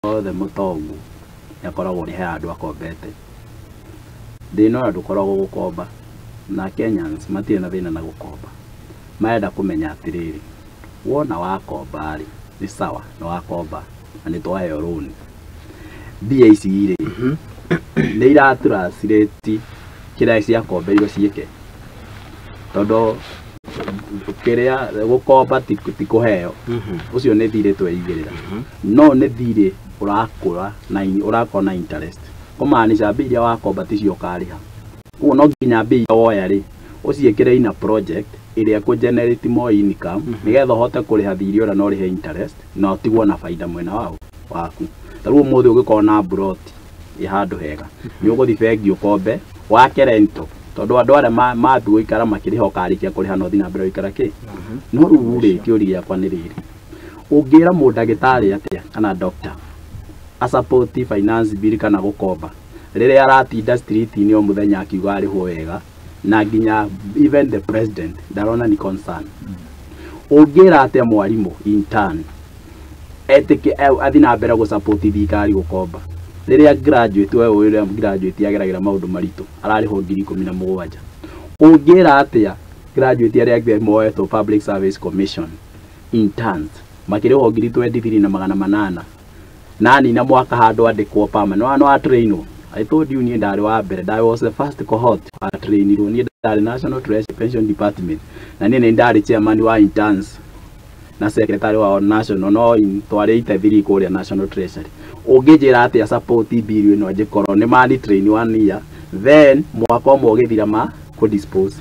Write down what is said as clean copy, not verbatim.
Wothe mũtongu nĩ akoragwo nĩ he handũ akombete. Thĩna ũyũ ndũkoragwo gũkomba, na Kenyans matirĩ na thĩna na gũkomba. Marenda kũmenya atĩrĩrĩ, wona wakomba rĩ, nĩ sawa, nĩ wakomba na nĩ twaheo rũni, mbia ici rĩ, nĩ ira translate kĩrĩa ciakombeirwo ciĩke? Tondũ kĩrĩa gũkomba ti kũheo, ũcio nĩ thirĩ tweigĩrĩra, no nĩ thirĩ ũrakũra na ũrakorwo na interest, kũmaanisha mbia iria wakomba ticio ũkarĩha. Koguo no nginya mbia iria woya rĩ, ũciĩkĩre ina project ĩrĩa ĩkũ generate more income, nĩgetha ũhote kũrĩha thirĩ ũrĩa na ũrĩhe interest na ũtigwo na baida mwena wao waku. Ta rĩu ũmũthĩ ũngĩkorwo na mburoti ĩ handũ hega, nĩ ũgũthiĩ bengi ũkombe wake rental, tondũ andũ arĩa mathiĩ gũikara makĩrĩha, ũkarĩkia kũrĩha na ũthiĩ na mbere gũikara kĩ. No rĩu rĩ, kĩũria gĩakwa nĩ rĩrĩ, ũngĩra mũndagĩtarĩ atĩa kana doctor asupport finance bill kana gũkomba rĩrĩa aratinda street-inĩ o mũthenya akiuga arĩhwo wega, na nginya even the president ndarona ni concern? Ũngĩra atĩa mwarimũ intern etĩke athiĩ na mbere gũsupport thirikari gũkomba rĩrĩa graduate, we ũrĩa graduate ageragĩra maũndũ maritũ, ararĩhwo 17,000? Ũngĩra atĩa graduate arĩa angĩ moetwo Public Service Commission interns makĩrĩhwo 23,800 nani na mwaka handũ andĩkwo permanent no atrainwo? I told you, niĩ ndarĩ wa mbere, I was the first cohort wa trainirwo. Niĩ ndarĩ National Treasury Pension Department na niĩ nĩ ndarĩ chairman wa interns na secretary wa national, no twarĩ ite kũrĩa National Treasury. Ũngĩnjĩra atĩa support bill ĩno angĩkorwo nĩ mani train one year, then mwaka ũmwe ũgĩthira ma kũ dispose?